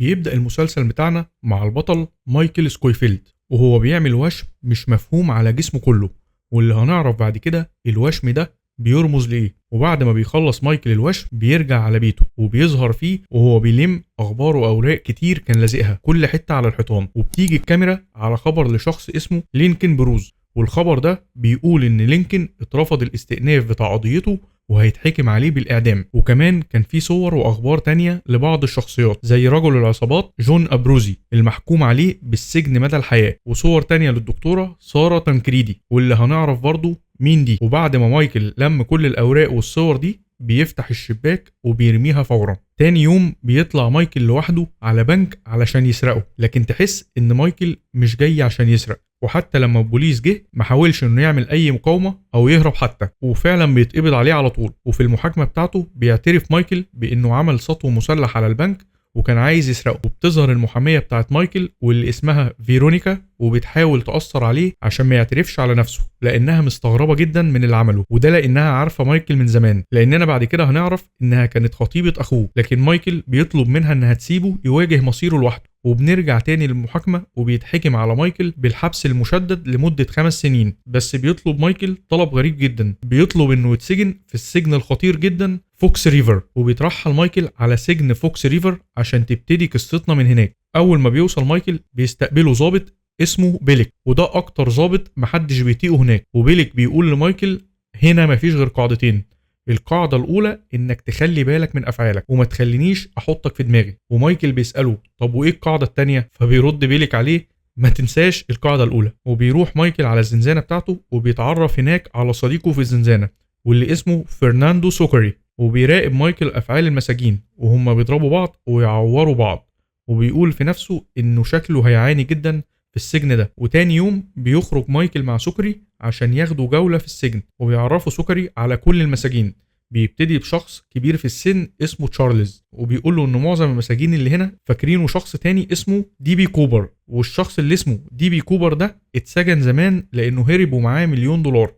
بيبدأ المسلسل بتاعنا مع البطل مايكل سكوفيلد وهو بيعمل وشم مش مفهوم على جسمه كله، واللي هنعرف بعد كده الوشم ده بيرمز لإيه. وبعد ما بيخلص مايكل الوشم بيرجع على بيته وبيظهر فيه وهو بيلم اخبار واوراق كتير كان لازقها كل حتة على الحيطان، وبتيجي الكاميرا على خبر لشخص اسمه لينكن بروز، والخبر ده بيقول ان لينكن اترفض الاستئناف بتاع قضيته وهيتحكم عليه بالاعدام. وكمان كان في صور واخبار تانية لبعض الشخصيات زي رجل العصابات جون ابروزي المحكوم عليه بالسجن مدى الحياة، وصور تانية للدكتوره ساره تنكريدي واللي هنعرف برضو مين دي. وبعد ما مايكل لم كل الاوراق والصور دي بيفتح الشباك وبيرميها فورا. تاني يوم بيطلع مايكل لوحده على بنك علشان يسرقه، لكن تحس ان مايكل مش جاي عشان يسرق، وحتى لما البوليس جه ما حاولش انه يعمل اي مقاومة او يهرب حتى، وفعلا بيتقبض عليه على طول. وفي المحاكمة بتاعته بيعترف مايكل بانه عمل سطو مسلح على البنك وكان عايز يسرقه. وبتظهر المحاميه بتاعت مايكل واللي اسمها فيرونيكا وبتحاول تأثر عليه عشان ما يعترفش على نفسه، لانها مستغربه جدا من اللي عمله، وده لانها عارفه مايكل من زمان، لاننا بعد كده هنعرف انها كانت خطيبه اخوه. لكن مايكل بيطلب منها انها تسيبه يواجه مصيره لوحده. وبنرجع تاني للمحاكمه وبيتحكم على مايكل بالحبس المشدد لمدة 5 سنين. بس بيطلب مايكل طلب غريب جدا، بيطلب انه يتسجن في السجن الخطير جدا فوكس ريفر، وبيترحل مايكل على سجن فوكس ريفر عشان تبتدي قصتنا من هناك. اول ما بيوصل مايكل بيستقبله ضابط اسمه بيليك، وده اكتر ضابط محدش بيطيقه هناك. وبيليك بيقول لمايكل هنا مفيش غير قاعدتين، القاعدة الأولى إنك تخلي بالك من أفعالك وما تخلينيش أحطك في دماغي. ومايكل بيسأله طب وإيه القاعدة التانية؟ فبيرد بيليك عليه ما تنساش القاعدة الأولى. وبيروح مايكل على الزنزانة بتاعته وبيتعرف هناك على صديقه في الزنزانة واللي اسمه فرناندو سوكري، وبيراقب مايكل أفعال المساجين وهم بيضربوا بعض ويعوروا بعض، وبيقول في نفسه إنه شكله هيعاني جدا في السجن ده. وتاني يوم بيخرج مايكل مع سكري عشان ياخدوا جولة في السجن، وبيعرفوا سكري على كل المساجين. بيبتدي بشخص كبير في السن اسمه تشارلز، وبيقول له ان معظم المساجين اللي هنا فاكرينه شخص تاني اسمه دي بي كوبر، والشخص اللي اسمه دي بي كوبر ده اتسجن زمان لانه هرب ومعاه $1,000,000،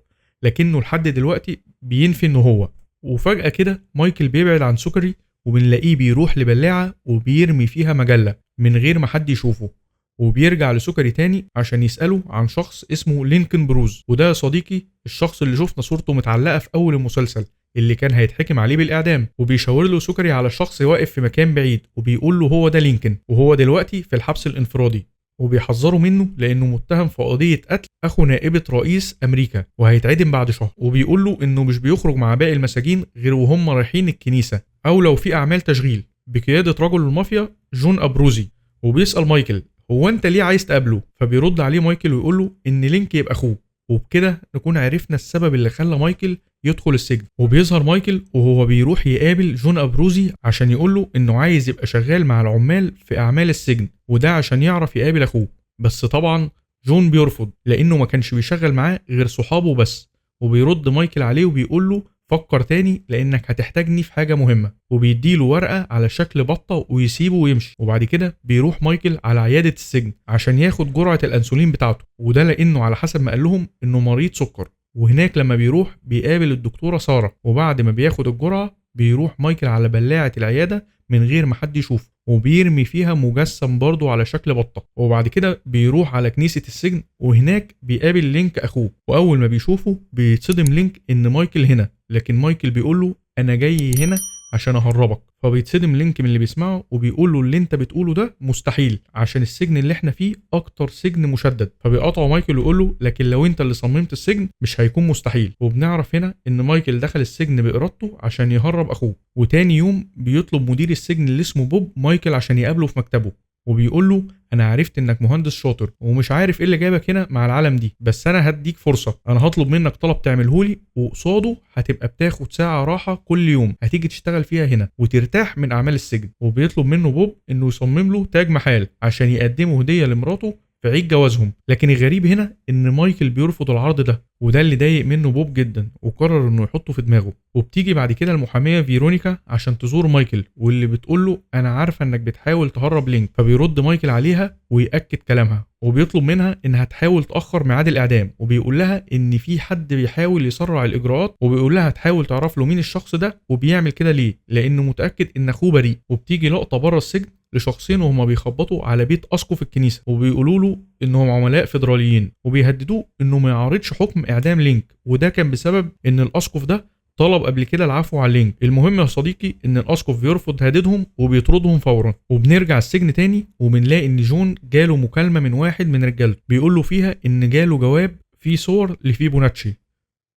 لكنه لحد دلوقتي بينفي انه هو. وفجأة كده مايكل بيبعد عن سكري وبنلاقيه بيروح لبلاعة وبيرمي فيها مجلة من غير ما حد يشوفه، وبيرجع لسكري تاني عشان يسأله عن شخص اسمه لينكن بروز، وده يا صديقي الشخص اللي شفنا صورته متعلقة في أول المسلسل اللي كان هيتحكم عليه بالإعدام. وبيشاور له سكري على شخص واقف في مكان بعيد وبيقول له هو ده لينكن، وهو دلوقتي في الحبس الانفرادي، وبيحذره منه لأنه متهم في قضية قتل أخو نائبة رئيس أمريكا وهيتعدم بعد شهر. وبيقول له إنه مش بيخرج مع باقي المساجين غير وهم رايحين الكنيسة أو لو في أعمال تشغيل بقيادة رجل المافيا جون أبروزي. وبيسأل مايكل هو انت ليه عايز تقابله؟ فبيرد عليه مايكل ويقول له ان لينك يبقى اخوه. وبكده نكون عرفنا السبب اللي خلى مايكل يدخل السجن. وبيظهر مايكل وهو بيروح يقابل جون ابروزي عشان يقول له انه عايز يبقى شغال مع العمال في اعمال السجن، وده عشان يعرف يقابل اخوه. بس طبعا جون بيرفض لانه ما كانش بيشغل معاه غير صحابه بس. وبيرد مايكل عليه وبيقول له فكر تاني لانك هتحتاجني في حاجة مهمة، وبيديله ورقة على شكل بطه ويسيبه ويمشي. وبعد كده بيروح مايكل على عيادة السجن عشان ياخد جرعة الانسولين بتاعته، وده لانه على حسب ما قال لهم انه مريض سكر. وهناك لما بيروح بيقابل الدكتورة ساره، وبعد ما بياخد الجرعة بيروح مايكل على بلاعه العيادة من غير ما حد يشوفه وبيرمي فيها مجسم برضه على شكل بطه. وبعد كده بيروح على كنيسة السجن وهناك بيقابل لينك اخوه، واول ما بيشوفه بيتصدم لينك ان مايكل هنا، لكن مايكل بيقول له انا جاي هنا عشان اهربك. فبيتصدم لينك من اللي بيسمعه وبيقول له اللي انت بتقوله ده مستحيل عشان السجن اللي احنا فيه اكتر سجن مشدد. فبيقاطعه مايكل ويقول له لكن لو انت اللي صممت السجن مش هيكون مستحيل. وبنعرف هنا ان مايكل دخل السجن بارادته عشان يهرب اخوه. وتاني يوم بيطلب مدير السجن اللي اسمه بوب مايكل عشان يقابله في مكتبه، وبيقول له انا عرفت انك مهندس شاطر ومش عارف ايه اللي جابك هنا مع العالم دي، بس انا هديك فرصة، انا هطلب منك طلب تعمله لي وقصاده هتبقى بتاخد ساعة راحة كل يوم هتيجي تشتغل فيها هنا وترتاح من اعمال السجن. وبيطلب منه بوب انه يصمم له تاج محال عشان يقدمه هديه لمراته في عيد جوازهم. لكن الغريب هنا ان مايكل بيرفض العرض ده، وده اللي ضايق منه بوب جدا وقرر انه يحطه في دماغه. وبتيجي بعد كده المحاميه فيرونيكا عشان تزور مايكل، واللي بتقول له انا عارفه انك بتحاول تهرب لينك. فبيرد مايكل عليها ويأكد كلامها، وبيطلب منها انها تحاول تاخر ميعاد الاعدام، وبيقول لها ان في حد بيحاول يسرع الاجراءات، وبيقول لها تحاول تعرف له مين الشخص ده وبيعمل كده ليه، لانه متاكد ان اخوه بريء. وبتيجي لقطة بره السجن لشخصين وهما بيخبطوا على بيت اسقف الكنيسة، وبيقولوا له انهم عملاء فيدراليين، وبيهددوه انه ما يعارضش حكم اعدام لينك، وده كان بسبب ان الاسقف ده طلب قبل كده العفو على لينك. المهم يا صديقي ان الاسقف بيرفض تهديدهم وبيطردهم فورا. وبنرجع السجن تاني وبنلاقي ان جون جاله مكالمة من واحد من رجالته بيقول له فيها ان جاله جواب فيه صور لفيبوناتشي،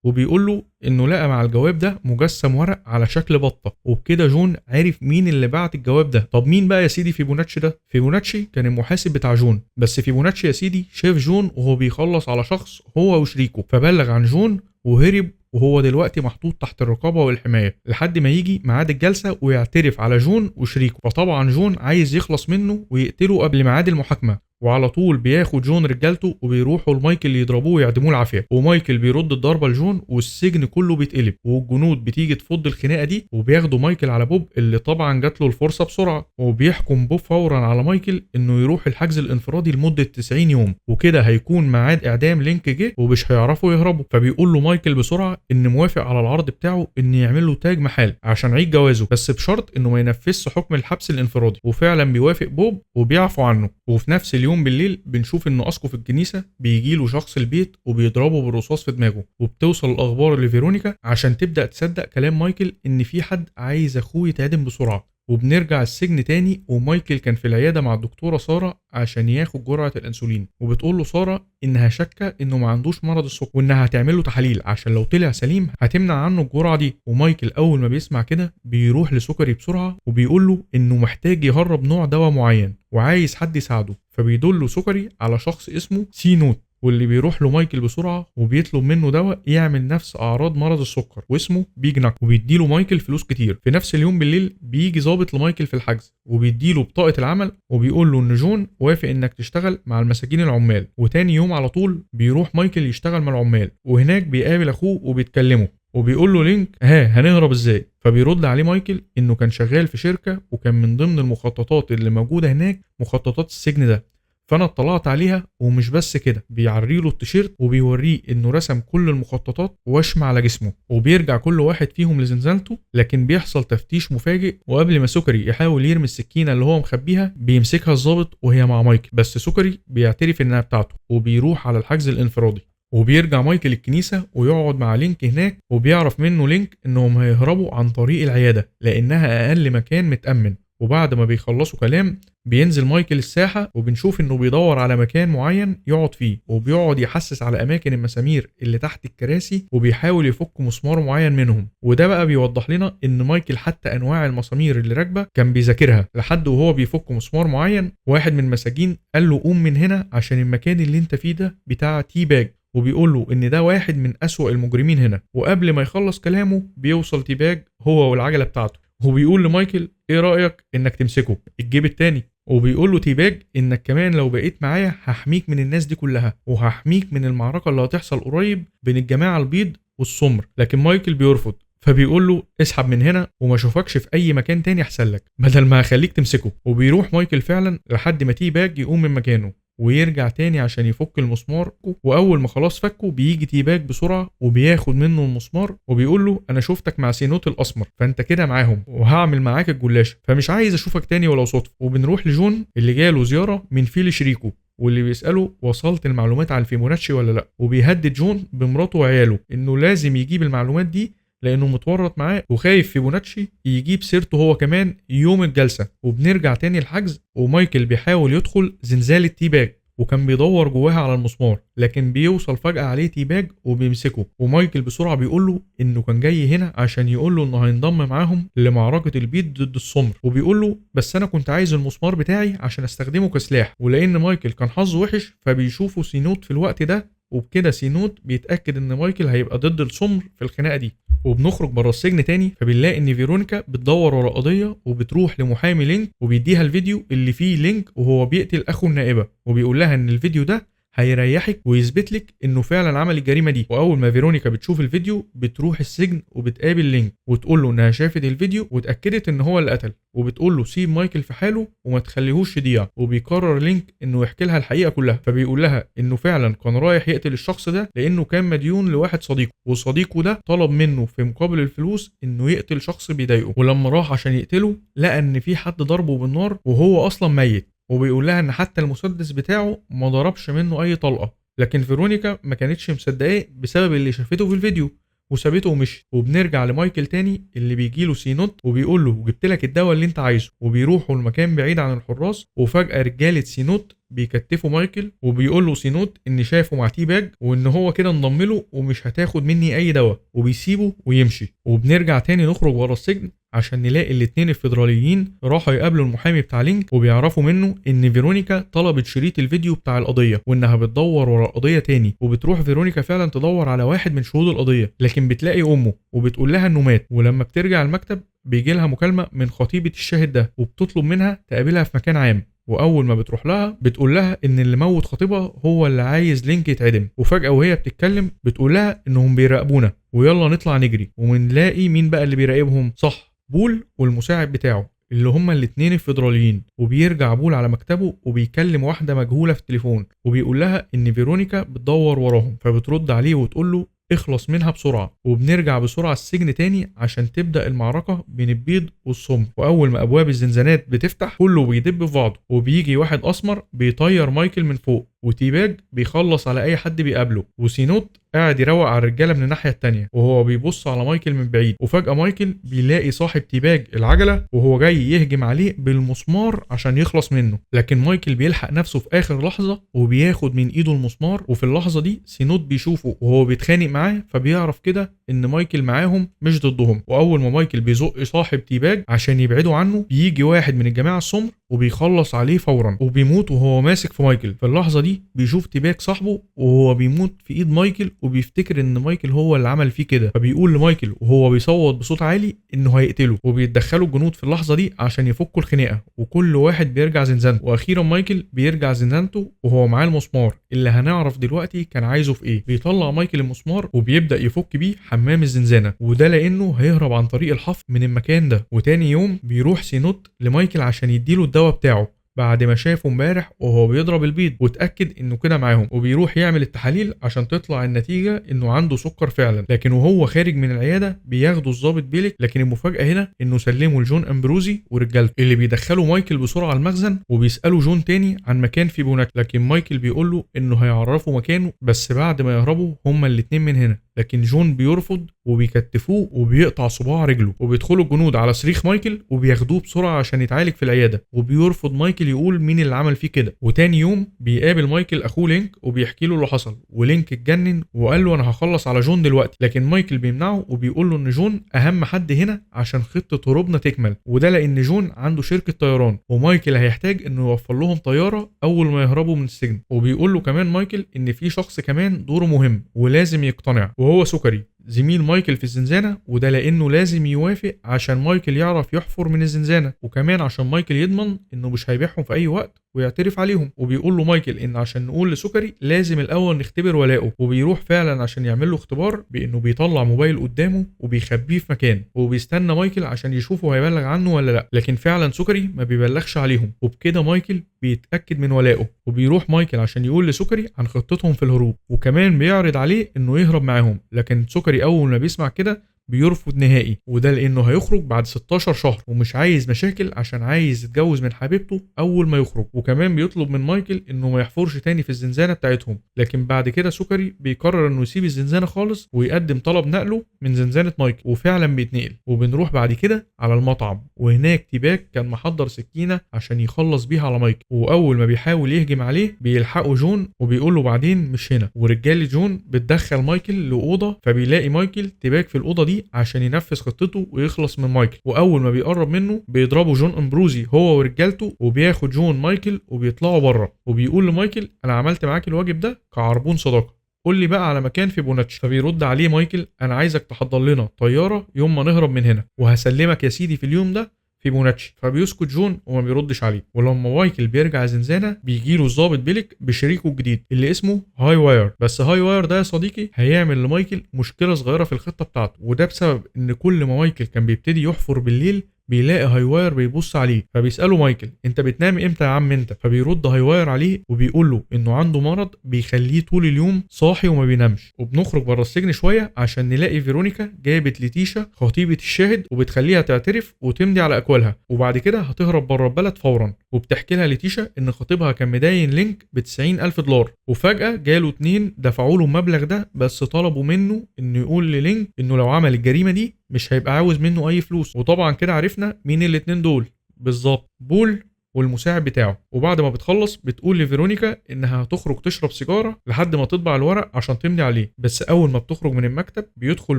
وبيقول له انه لقى مع الجواب ده مجسم ورق على شكل بطه. وبكده جون عرف مين اللي بعت الجواب ده. طب مين بقى يا سيدي فيبوناتشي ده؟ فيبوناتشي كان المحاسب بتاع جون، بس فيبوناتشي يا سيدي شاف جون وهو بيخلص على شخص هو وشريكه، فبلغ عن جون وهرب، وهو دلوقتي محطوط تحت الرقابة والحماية لحد ما يجي ميعاد الجلسة ويعترف على جون وشريكه. فطبعا جون عايز يخلص منه ويقتله قبل ميعاد المحاكمة، وعلى طول بياخد جون رجالته وبيروحوا لمايكل يضربوه ويعدموه العافية، ومايكل بيرد الضربة لجون والسجن كله بيتقلب، والجنود بتيجي تفض الخناقة دي، وبياخدوا مايكل على بوب اللي طبعا جات له الفرصة بسرعة، وبيحكم بوب فورا على مايكل انه يروح الحجز الانفرادي لمدة 90 يوم، وكده هيكون ميعاد اعدام لينك جه ومش هيعرفوا يهربوا. فبيقول له مايكل بسرعة ان موافق على العرض بتاعه ان يعمل له تاج محال عشان عيد جوازه، بس بشرط انه ما ينفذش حكم الحبس الانفرادي، وفعلا بيوافق بوب وبيعفو عنه. وفي نفس اليوم بالليل بنشوف ان اسقف الكنيسة بيجي له شخص البيت وبيضربه بالرصاص في دماغه، وبتوصل الاخبار لفيرونيكا عشان تبدا تصدق كلام مايكل ان في حد عايز اخوه يتعدم بسرعة. وبنرجع السجن تاني ومايكل كان في العيادة مع الدكتورة ساره عشان ياخد جرعة الانسولين، وبتقول له ساره انها شاكه انه ما عندوش مرض السكر وانها هتعمل له تحاليل عشان لو طلع سليم هتمنع عنه الجرعة دي. ومايكل اول ما بيسمع كده بيروح لسكري بسرعة وبيقول له انه محتاج يهرب نوع دواء معين وعايز حد يساعده، فبيدله سكري على شخص اسمه سينوت، واللي بيروح له مايكل بسرعة وبيطلب منه دواء يعمل نفس اعراض مرض السكر واسمه بيج ناك، وبيديله مايكل فلوس كتير. في نفس اليوم بالليل بيجي ظابط لمايكل في الحجز وبيديله بطاقة العمل وبيقول له ان جون وافق انك تشتغل مع المساجين العمال. وتاني يوم على طول بيروح مايكل يشتغل مع العمال، وهناك بيقابل اخوه وبيتكلموا وبيقول له لينك ها هنهرب ازاي؟ فبيرد عليه مايكل انه كان شغال في شركة وكان من ضمن المخططات اللي موجودة هناك مخططات السجن ده، فانا اطلعت عليها. ومش بس كده، بيعريله التيشيرت وبيوريه انه رسم كل المخططات وشم على جسمه. وبيرجع كل واحد فيهم لزنزانته، لكن بيحصل تفتيش مفاجئ، وقبل ما سكري يحاول يرمي السكينة اللي هو مخبيها بيمسكها الضابط وهي مع مايكل، بس سكري بيعترف انها بتاعته وبيروح على الحجز الانفرادي. وبيرجع مايكل الكنيسة ويقعد مع لينك هناك، وبيعرف منه لينك انهم هيهربوا عن طريق العيادة لانها اقل مكان متامن. وبعد ما بيخلصوا كلام بينزل مايكل الساحة وبنشوف انه بيدور على مكان معين يقعد فيه، وبيقعد يحسس على اماكن المسامير اللي تحت الكراسي وبيحاول يفك مسمار معين منهم. وده بقى بيوضح لنا ان مايكل حتى انواع المسامير اللي راكبه كان بيذاكرها، لحد وهو بيفك مسمار معين واحد من المساجين قال له قوم من هنا عشان المكان اللي انت فيه ده بتاع تي باج، وبيقول له ان ده واحد من اسوأ المجرمين هنا. وقبل ما يخلص كلامه بيوصل تي باج هو والعجلة بتاعته، وبيقول لمايكل ايه رأيك انك تمسكه الجيب التاني، وبيقول له تيباج انك كمان لو بقيت معايا هحميك من الناس دي كلها وهحميك من المعركة اللي هتحصل قريب بين الجماعة البيض والسمر. لكن مايكل بيرفض، فبيقول له اسحب من هنا وما اشوفكش في اي مكان تاني احسن لك بدل ما هخليك تمسكه. وبيروح مايكل فعلا لحد ما تيباج يقوم من مكانه ويرجع تاني عشان يفك المسمار، واول ما خلاص فكه بيجي تيباج بسرعة وبياخد منه المسمار وبيقول له انا شفتك مع سينوت الاسمر فانت كده معاهم وهعمل معاك الجلاشه، فمش عايز اشوفك تاني ولو صدفة. وبنروح لجون اللي جاله زيارة من فيل شريكه واللي بيساله وصلت المعلومات على الفيبوناتشي ولا لا، وبيهدد جون بمراته وعياله انه لازم يجيب المعلومات دي لانه متورط معاه وخايف فيبوناتشي يجيب سيرته هو كمان يوم الجلسة. وبنرجع تاني الحجز ومايكل بيحاول يدخل زنزانة تيباج وكان بيدور جواها على المسمار، لكن بيوصل فجأة عليه تيباج وبيمسكه. ومايكل بسرعة بيقول له انه كان جاي هنا عشان يقول له انه هينضم معاهم لمعركة البيض ضد السمر، وبيقول له بس انا كنت عايز المسمار بتاعي عشان استخدمه كسلاح. ولان مايكل كان حظه وحش فبيشوفه سينوت في الوقت ده، وبكده سينوت بيتأكد ان مايكل هيبقى ضد السمر في الخناقة دي. وبنخرج بره السجن تاني فبنلاقي ان فيرونيكا بتدور ورا قضية وبتروح لمحامي لينك وبيديها الفيديو اللي فيه لينك وهو بيقتل اخو النائبه، وبيقول لها ان الفيديو ده هيريحك ويثبت لك انه فعلا عمل الجريمة دي. واول ما فيرونيكا بتشوف الفيديو بتروح السجن وبتقابل لينك وتقول له انها شافت الفيديو واتاكدت ان هو اللي قتل، وبتقول له سيب مايكل في حاله وما تخليهوش يضيع. وبيقرر لينك انه يحكي لها الحقيقة كلها، فبيقول لها انه فعلا كان رايح يقتل الشخص ده لانه كان مديون لواحد صديقه، وصديقه ده طلب منه في مقابل الفلوس انه يقتل شخص بيضايقه، ولما راح عشان يقتله لقى ان في حد ضربه بالنار وهو اصلا ميت. وبيقول لها ان حتى المسدس بتاعه ما ضربش منه اي طلقه، لكن فيرونيكا ما كانتش مصدقاه بسبب اللي شافته في الفيديو وسابته ومشي. وبنرجع لمايكل تاني اللي بيجيله سينوت وبيقول له جبت لك الدواء اللي انت عايزه، وبيروحوا لمكان بعيد عن الحراس، وفجأة رجالة سينوت بيكتفوا مايكل وبيقول له سينوت ان شافه مع تي باج وان هو كده انضم له ومش هتاخد مني اي دواء، وبيسيبه ويمشي. وبنرجع تاني نخرج ورا السجن عشان نلاقي الاتنين الفيدراليين راحوا يقابلوا المحامي بتاع لينك، وبيعرفوا منه ان فيرونيكا طلبت شريط الفيديو بتاع القضية وانها بتدور ورا القضية تاني. وبتروح فيرونيكا فعلا تدور على واحد من شهود القضية، لكن بتلاقي امه وبتقول لها انه مات. ولما بترجع المكتب بيجي لها مكالمة من خطيبه الشاهد ده وبتطلب منها تقابلها في مكان عام، واول ما بتروح لها بتقول لها ان اللي موت خطيبها هو اللي عايز لينك يتعدم. وفجأة وهي بتتكلم بتقول لها انهم بيراقبونا ويلا نطلع نجري. ومنلاقي مين بقى اللي بيراقبهم؟ صح، بول والمساعد بتاعه اللي هما الاتنين الفيدراليين. وبيرجع بول على مكتبه وبيكلم واحدة مجهولة في التليفون وبيقول لها ان فيرونيكا بتدور وراهم، فبترد عليه وتقول له اخلص منها بسرعة. وبنرجع بسرعة السجن تاني عشان تبدأ المعركة بين البيض والسمر. وأول ما أبواب الزنزانات بتفتح كله بيدب في بعضه، وبيجي واحد أسمر بيطير مايكل من فوق، وتيباج بيخلص على أي حد بيقابله، وسينوت قاعد يروق على الرجالة من الناحية التانية وهو بيبص على مايكل من بعيد. وفجأة مايكل بيلاقي صاحب تيباج العجلة وهو جاي يهجم عليه بالمسمار عشان يخلص منه، لكن مايكل بيلحق نفسه في آخر لحظة وبياخد من ايده المسمار. وفي اللحظة دي سينوت بيشوفه وهو بيتخانق معاه، فبيعرف كده ان مايكل معاهم مش ضدهم. واول ما مايكل بيزق صاحب تيباج عشان يبعدوا عنه بيجي واحد من الجماعة السمر وبيخلص عليه فورا وبيموت وهو ماسك في مايكل. في اللحظة دي بيشوف تيباج صاحبه وهو بيموت في ايد مايكل، وبيفتكر ان مايكل هو اللي عمل فيه كده، فبيقول لمايكل وهو بيصوت بصوت عالي انه هيقتله. وبيتدخلوا الجنود في اللحظة دي عشان يفكوا الخناقة، وكل واحد بيرجع زنزانته. واخيرا مايكل بيرجع زنزانته وهو معاه المسمار اللي هنعرف دلوقتي كان عايزه في ايه. بيطلع مايكل المسمار وبيبدا يفك بيه حمام الزنزانة، وده لانه هيهرب عن طريق الحفر من المكان ده. وتاني يوم بيروح سينوت لمايكل عشان يديله الدواء بتاعه بعد ما شافه امبارح وهو بيضرب البيض واتاكد انه كده معاهم، وبيروح يعمل التحاليل عشان تطلع النتيجة انه عنده سكر فعلا. لكن وهو خارج من العيادة بياخده الضابط بيلك، لكن المفاجاة هنا انه سلمه لجون امبروزي ورجالته اللي بيدخلوا مايكل بسرعة المخزن، وبيسالوا جون تاني عن مكان فيبوناكي، لكن مايكل بيقول له انه هيعرفوا مكانه بس بعد ما يهربوا هما الاتنين من هنا. لكن جون بيرفض وبيكتفوه وبيقطع صباع رجله، وبيدخلوا الجنود على صريخ مايكل وبياخدوه بسرعة عشان يتعالج في العيادة، وبيرفض مايكل يقول مين اللي عمل فيه كده. وتاني يوم بيقابل مايكل اخوه لينك وبيحكي له اللي حصل، ولينك اتجنن وقال له انا هخلص على جون دلوقتي، لكن مايكل بيمنعه وبيقول له ان جون اهم حد هنا عشان خطه هروبنا تكمل، وده لان جون عنده شركة طيران ومايكل هيحتاج انه يوفر لهم طيارة اول ما يهربوا من السجن. وبيقول له كمان مايكل ان في شخص كمان دوره مهم ولازم يقتنع، وهو سكري زميل مايكل في الزنزانة، وده لأنه لازم يوافق عشان مايكل يعرف يحفر من الزنزانة، وكمان عشان مايكل يضمن إنه مش هيبيعهم في أي وقت ويعترف عليهم. وبيقول له مايكل إن عشان نقول لسكري لازم الأول نختبر ولائه، وبيروح فعلا عشان يعمل له اختبار بإنه بيطلع موبايل قدامه وبيخبيه في مكان، وبيستنى مايكل عشان يشوفه هيبلغ عنه ولا لأ، لكن فعلا سكري ما بيبلغش عليهم، وبكده مايكل بيتأكد من ولائه. وبيروح مايكل عشان يقول لسكري عن خطتهم في الهروب، وكمان بيعرض عليه إنه يهرب معاهم، لكن سكري اول ما بيسمع كده بيرفض نهائي، وده لانه هيخرج بعد 16 شهر ومش عايز مشاكل عشان عايز يتجوز من حبيبته اول ما يخرج. وكمان بيطلب من مايكل انه ما يحفرش تاني في الزنزانة بتاعتهم، لكن بعد كده سكري بيقرر انه يسيب الزنزانة خالص ويقدم طلب نقله من زنزانة مايكل، وفعلا بيتنقل. وبنروح بعد كده على المطعم، وهناك تيباك كان محضر سكينة عشان يخلص بيها على مايكل، واول ما بيحاول يهجم عليه بيلحقه جون وبيقول له بعدين مش هنا. ورجاله جون بتدخل مايكل لاوضه، فبيلاقي مايكل تيباك في الاوضة دي عشان ينفذ خطته ويخلص من مايكل. واول ما بيقرب منه بيضربه جون امبروزي هو ورجالته، وبياخد جون مايكل وبيطلعوا بره، وبيقول لمايكل انا عملت معاك الواجب ده كعربون صداقه، قول لي بقى على مكان في بوناتش. فبيرد عليه مايكل انا عايزك تحضر لنا طيارة يوم ما نهرب من هنا، وهسلمك يا سيدي في اليوم ده فيبوناتشي. فبيسكت جون وما بيردش عليه. ولما مايكل بيرجع زنزانة بيجيله الضابط بيلك بشريكه الجديد اللي اسمه هاي واير. بس هاي واير ده يا صديقي هيعمل لمايكل مشكلة صغيرة في الخطة بتاعته، وده بسبب ان كل ما مايكل كان بيبتدي يحفر بالليل بيلاقي هايواير بيبص عليه. فبيساله مايكل انت بتنام امتى يا عم انت؟ فبيرد هايواير عليه وبيقول له انه عنده مرض بيخليه طول اليوم صاحي وما بينامش. وبنخرج بره السجن شوية عشان نلاقي فيرونيكا جابت لتيشا خطيبه الشاهد وبتخليها تعترف وتمضي على اقوالها، وبعد كده هتهرب بره البلد فورا. وبتحكي لها لتيشا ان خطيبها كان مداين لينك ب 90,000 دولار، وفجاة جاله 2 دفعوا له المبلغ ده، بس طلبوا منه انه يقول للينك انه لو عمل الجريمة دي مش هيبقى عاوز منه اي فلوس. وطبعا كده عرفنا مين الاتنين دول بالظبط، بول والمساعد بتاعه. وبعد ما بتخلص بتقول لفيرونيكا انها هتخرج تشرب سيجارة لحد ما تطبع الورق عشان تمضي عليه. بس اول ما بتخرج من المكتب بيدخل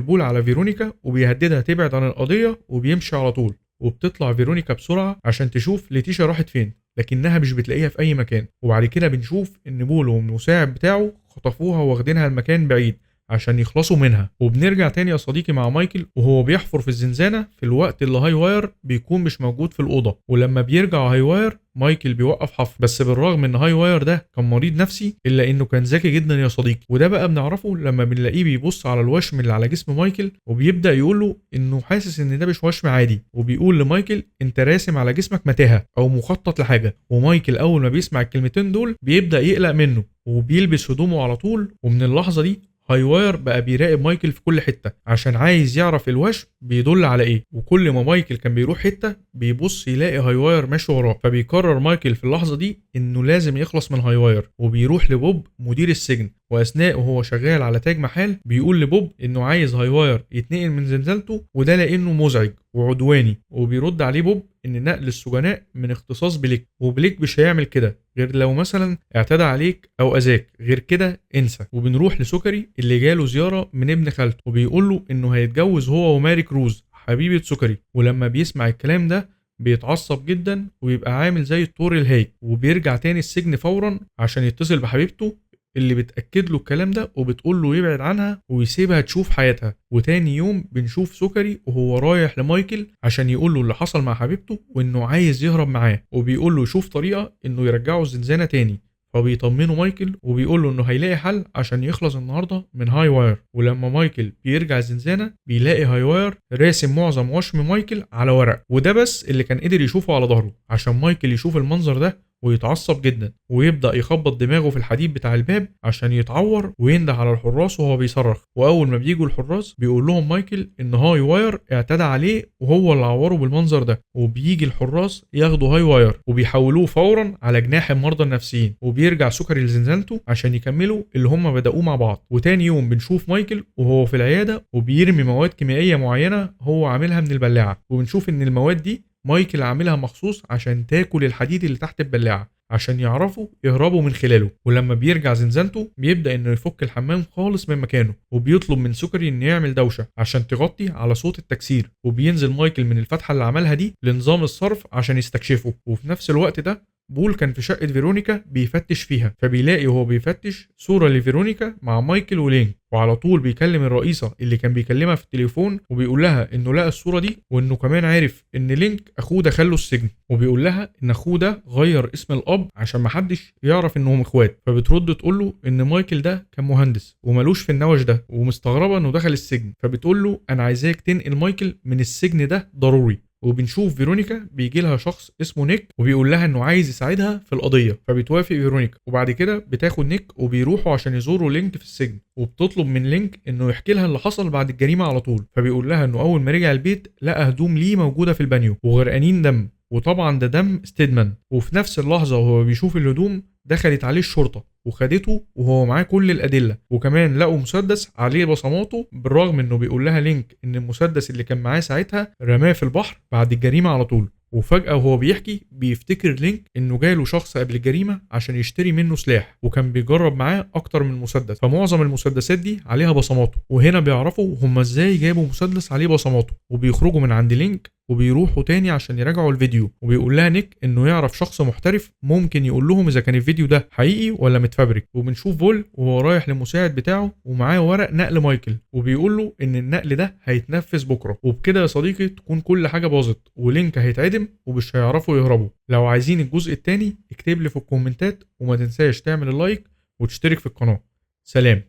بول على فيرونيكا وبيهددها تبعد عن القضية وبيمشي على طول. وبتطلع فيرونيكا بسرعة عشان تشوف لتيشا راحت فين، لكنها مش بتلاقيها في اي مكان. وبعد كده بنشوف ان بول والمساعد بتاعه خطفوها واخدينها لمكان بعيد عشان يخلصوا منها. وبنرجع تاني يا صديقي مع مايكل وهو بيحفر في الزنزانة في الوقت اللي هاي واير بيكون مش موجود في الأوضة. ولما بيرجع هاي واير مايكل بيوقف حفر، بس بالرغم ان هاي واير ده كان مريض نفسي الا انه كان ذكي جدا يا صديقي. وده بقى بنعرفه لما بنلاقيه بيبص على الوشم اللي على جسم مايكل وبيبدأ يقول له انه حاسس ان ده مش وشم عادي، وبيقول لمايكل انت راسم على جسمك متاهة او مخطط لحاجة. ومايكل اول ما بيسمع الكلمتين دول بيبدأ يقلق منه وبيلبس هدومه على طول. ومن اللحظة دي هاي واير بقى بيراقب مايكل في كل حتة عشان عايز يعرف الوشم بيدل على ايه. وكل ما مايكل كان بيروح حتة بيبص يلاقي هاي واير ماشي وراه. فبيقرر مايكل في اللحظة دي انه لازم يخلص من هاي واير، وبيروح لبوب مدير السجن. واثناء وهو شغال على تاج محل بيقول لبوب انه عايز هاي واير يتنقل من زنزانته، وده لانه مزعج وعدواني. وبيرد عليه بوب ان نقل السجناء من اختصاص بليك، وبليك مش هيعمل كده غير لو مثلا اعتدى عليك او اذاك، غير كده انسى. وبنروح لسكري اللي جاله زيارة من ابن خالته وبيقول له انه هيتجوز هو وماري كروز حبيبه سكري. ولما بيسمع الكلام ده بيتعصب جدا وبيبقى عامل زي الطور الهايج، وبيرجع تاني السجن فورا عشان يتصل بحبيبته اللي بتأكد له الكلام ده وبتقول له يبعد عنها ويسيبها تشوف حياتها. وتاني يوم بنشوف سكري وهو رايح لمايكل عشان يقول له اللي حصل مع حبيبته وانه عايز يهرب معاه، وبيقول له يشوف طريقة انه يرجعه الزنزانة تاني. فبيطمنه مايكل وبيقول له انه هيلاقي حل عشان يخلص النهارده من هاي واير. ولما مايكل بيرجع الزنزانة بيلاقي هاي واير راسم معظم وشم مايكل على ورق، وده بس اللي كان قدر يشوفه على ظهره عشان مايكل يشوف المنظر ده ويتعصب جدا ويبدأ يخبط دماغه في الحديد بتاع الباب عشان يتعور وينده على الحراس وهو بيصرخ. واول ما بيجوا الحراس بيقول لهم مايكل ان هاي واير اعتدى عليه وهو اللي عورة بالمنظر ده، وبيجي الحراس ياخدوا هاي واير وبيحولوه فورا على جناح المرضى النفسيين. وبيرجع سكري لزنزانته عشان يكملوا اللي هم بدأوه مع بعض. وتاني يوم بنشوف مايكل وهو في العيادة وبيرمي مواد كيميائية معينة هو عاملها من البلاعة، وبنشوف ان المواد دي مايكل عاملها مخصوص عشان تاكل الحديد اللي تحت البلاعة عشان يعرفوا يهربوا من خلاله. ولما بيرجع زنزانته بيبدأ انه يفك الحمام خالص من مكانه، وبيطلب من سكري انه يعمل دوشة عشان تغطي على صوت التكسير. وبينزل مايكل من الفتحة اللي عملها دي لنظام الصرف عشان يستكشفه. وفي نفس الوقت ده بول كان في شقة فيرونيكا بيفتش فيها، فبيلاقي وهو بيفتش صورة لفيرونيكا مع مايكل ولينك، وعلى طول بيكلم الرئيسة اللي كان بيكلمها في التليفون وبيقول لها انه لقى الصورة دي وانه كمان عارف ان لينك اخوه دخله السجن، وبيقول لها ان اخوه ده غير اسم الاب عشان محدش يعرف انهم اخوات. فبترد تقول له ان مايكل ده كان مهندس ومالوش في النوش ده ومستغربة انه دخل السجن، فبتقول له انا عايزاك تنقل مايكل من السجن ده ضروري. وبنشوف فيرونيكا بيجي لها شخص اسمه نيك وبيقول لها انه عايز يساعدها في القضية، فبتوافق فيرونيكا. وبعد كده بتاخد نيك وبيروحوا عشان يزوروا لينك في السجن، وبتطلب من لينك انه يحكي لها اللي حصل بعد الجريمة على طول. فبيقول لها انه اول ما رجع البيت لقى هدوم ليه موجودة في البانيو وغرقانين دم، وطبعا ده دم ستيدمان. وفي نفس اللحظة وهو بيشوف الهدوم دخلت عليه الشرطة وخدته وهو معاه كل الادلة، وكمان لقوا مسدس عليه بصماته، بالرغم انه بيقول لها لينك ان المسدس اللي كان معاه ساعتها رماه في البحر بعد الجريمة على طول. وفجأة وهو بيحكي بيفتكر لينك انه جاله شخص قبل الجريمة عشان يشتري منه سلاح، وكان بيجرب معاه اكتر من مسدس، فمعظم المسدسات دي عليها بصماته. وهنا بيعرفوا هما ازاي جابوا مسدس عليه بصماته، وبيخرجوا من عند لينك وبيروحوا تاني عشان يراجعوا الفيديو، وبيقول لها نيك انه يعرف شخص محترف ممكن يقول لهم اذا كان الفيديو ده حقيقي ولا متفبرك. وبنشوف بول وهو رايح للمساعد بتاعه ومعاه ورق نقل مايكل، وبيقول له ان النقل ده هيتنفذ بكره. وبكده يا صديقي تكون كل حاجة باظت ولينك هيتعدم ومش هيعرفوا يهربوا. لو عايزين الجزء التاني اكتب لي في الكومنتات، وما تنساش تعمل ال like وتشترك في القناة. سلام.